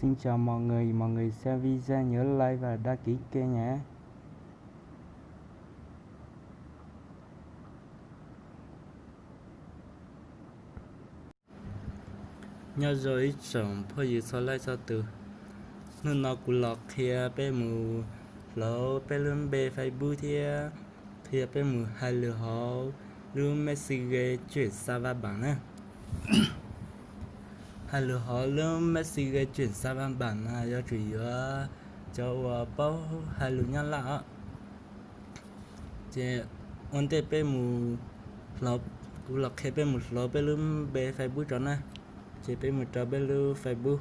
Xin chào mọi người, mọi người xem video nhớ like và đăng ký kênh nhé. Nyob zoo ib tsoom phooj ywg txhua leej txhua tus, hnub no kuv los qhia peb mus hloov peb lub npe Facebook thiab qhia peb mus hais lus hauv lub Messenger chuyển sang văn bản na. Hais lus hauv lub Messenger chuyển sang văn bản no yuav tsum yuav cov uas paub hais lus Nyab Laj os. Ces ua ntej peb mus hloov, kuv los qhia peb mus hloov peb lub npe Facebook rau na. Ces peb mus rau peb lub Facebook.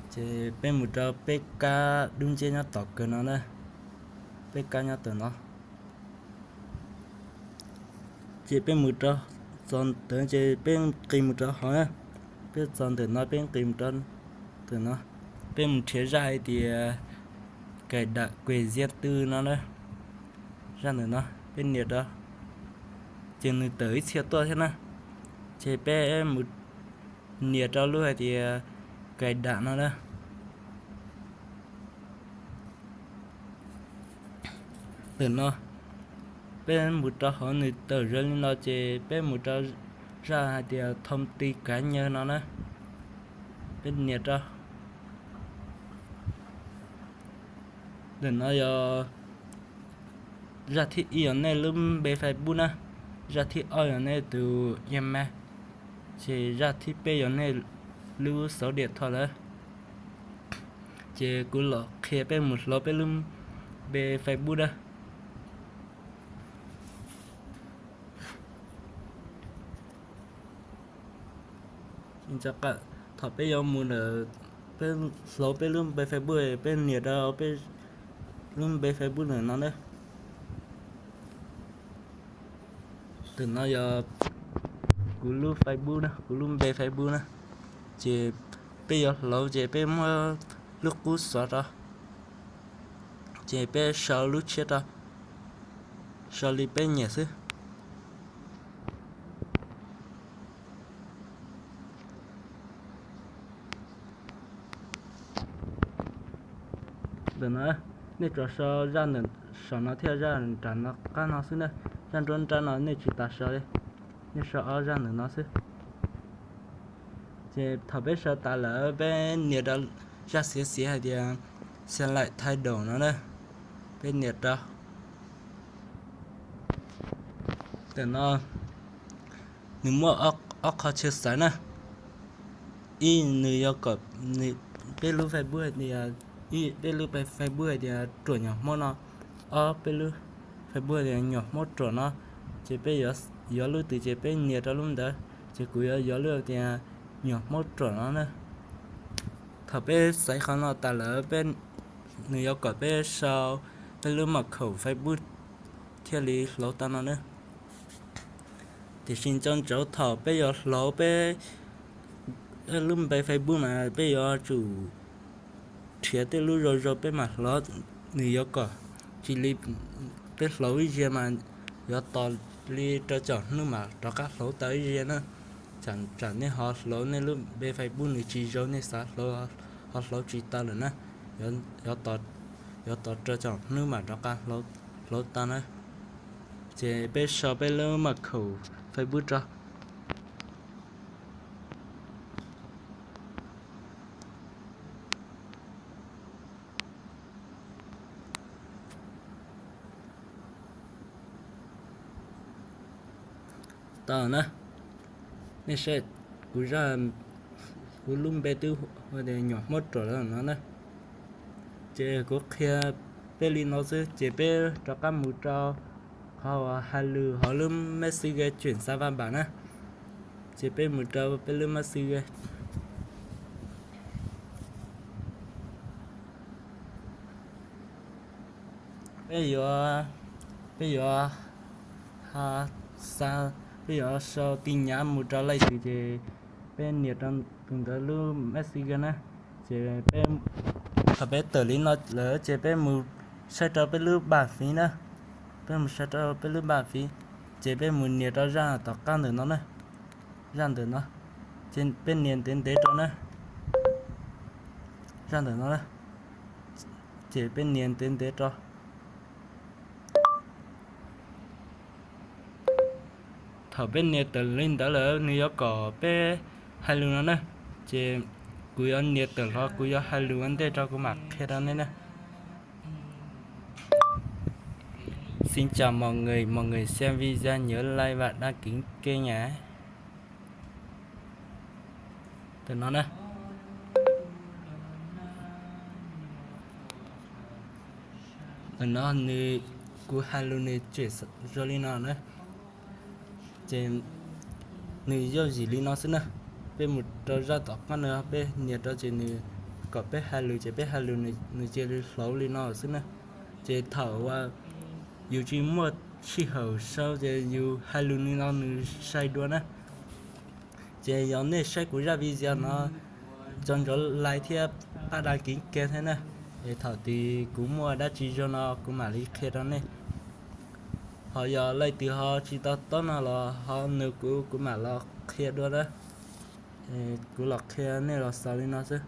Ces peb mus rau peb kab dub nceb nyob tom kawg no na. Peb kab nyob tom no. Ces peb mus rau txog ntawd ces peb nqis mus rau hauv na. Peb txog ntawm no peb nqis mus rau ntawm no. Peb mus nrhiav zaj hais tias cài đặt quyền riêng tư no na. Zaj ntawm no peb nias rau, ces nws tawm ib txhia tuaj thiab na. Ces peb mus nias rau lub hais tias cài đặt no na. Ntawm no peb mus rau hauv nws tawm zoo li no ces peb mus rau zaj hais tias thông tin cá nhân no na. Peb nias rau. Ntawm no yog zaj thib ib yog nej lub npe Facebook na. Zaj thib ob yog nej tus email. Ces zaj thib peb yog nej lub số điện thoại lawm. Ces kuv los qhia peb mus hloov peb lub npe Facebook na. Thaum peb yuav mus ntawm, peb hloov peb lub npe Facebook, peb nias rau peb lub npe Facebook ntawm no na. Ntawm no yog kuv lub Facebook na, kuv lub npe Facebook na. Ces peb yuav hloov ces peb muab lub qub xov rau, ces peb sau lub tshiab rau, sau li peb nyiam xwb. Ntawm no, nej tsuas sau zaj ntawm saum no thiab zaj nram no qab no xwb na. Zaj nruab nrab no nej tsis tas sau li, nej sau ob zaj ntawm no xwb. Ces thaum peb sau tas lawm peb nias rau zaj xiav xiav hais tias Xia Laim Thai Daum no na, peb nias rau. Ntawm no nws muaj ob qho chaw xaiv na. Ib, nws yog kom peb lub Facebook hais tias, ib, peb lub Facebook hais tias ruam nyuam Hmoob no. Ob, peb lub Facebook hais tias nyuam Hmoob ruam no. Ces peb yuav lub twg ces peb nias rau lub ntawd. Ces kuv yuav yuav lub tias nyuam Hmoob ruam no na. Thaum peb xaiv qhov no tas lawm, nws yuav kom peb sau peb lub mật khẩu Facebook thiaj li hloov tau no na. Tiam sis nco ntsoov thaum peb yuav hloov peb lub npe Facebook mas peb yuav tsum nrhiav tej lub zoo zoo peb mam hloov, nws yuav kom tsis li peb hloov ib zaug mas yuav tos li rau caum hnub mam rov qab hloov tau ib zaug na. Tsam nej ho hloov nej lub npe Facebook nws tsis zoo nej xav hloov ho hloov tsis tau lawm na. Yuav tos rau caum hnub mam rov qab hloov tau na. Ces peb sau peb lub mật khẩu Facebook rau. Tau na, nej saib, kuv zaj, kuv lub npe twb hu tias nyuam Hmoob ruam lawm no na. Ces kuv qhia peb li no xwb ces peb rov qab mus rau qhov uas hais lus hauv lub Messenger chuyển sang văn bản na. Ces peb mus rau peb lub Messenger. Peb yuav, peb yuav xa, peb yuav sau tin nhắn mus rau leej twg ces peb nias rau tus ntawd lub Messenger na. Ces peb, thaum peb tawm li no lawm ces peb mus saib rau peb lub bản phí na. Peb mus saib rau peb lub bản phí, ces peb mus nias rau zaj tom qab ntawm no na. Zaj ntawm no, Peb nias ntev ntev rau na, zaj ntawm no, ces peb nias ntev ntev rau. Thaum peb nias tawm li ntawd lawm nws yuav kom peb hais lus no na, ces kuv yuav nias tawm los kuv yuav hais lus ua ntej rau kuv mam qhia rau nej na. Xin chào mọi người, mọi người xem video nhớ like và đăng ký kênh nhé. Ntawm no na, ntawm no nws, kuv hais lus nws tseem zoo li no na, ces nws yooj yim li no xwb na. Peb mus rau zaj tom qab no peb nias rau ces nws kom peb hais lus ces peb hais lus nws cia li hloov li no xwb na. Ces thaum uas yus tsis muaj sij hawm sau ces yus hais lus li no nws sai dua na. Ces yog nej saib kuv zaj video no, tso ntsoov like thiab pab đăng ký kênh thiab na. Es thaum twg kuv muaj dab tsi zoo no kuv mam li qhia rau nej. Ho yog leej twg ho tsis to taub no los ho nug kuv, kuv mam los qhia dua na. Kuv los qhia nej los xaus li no xwb.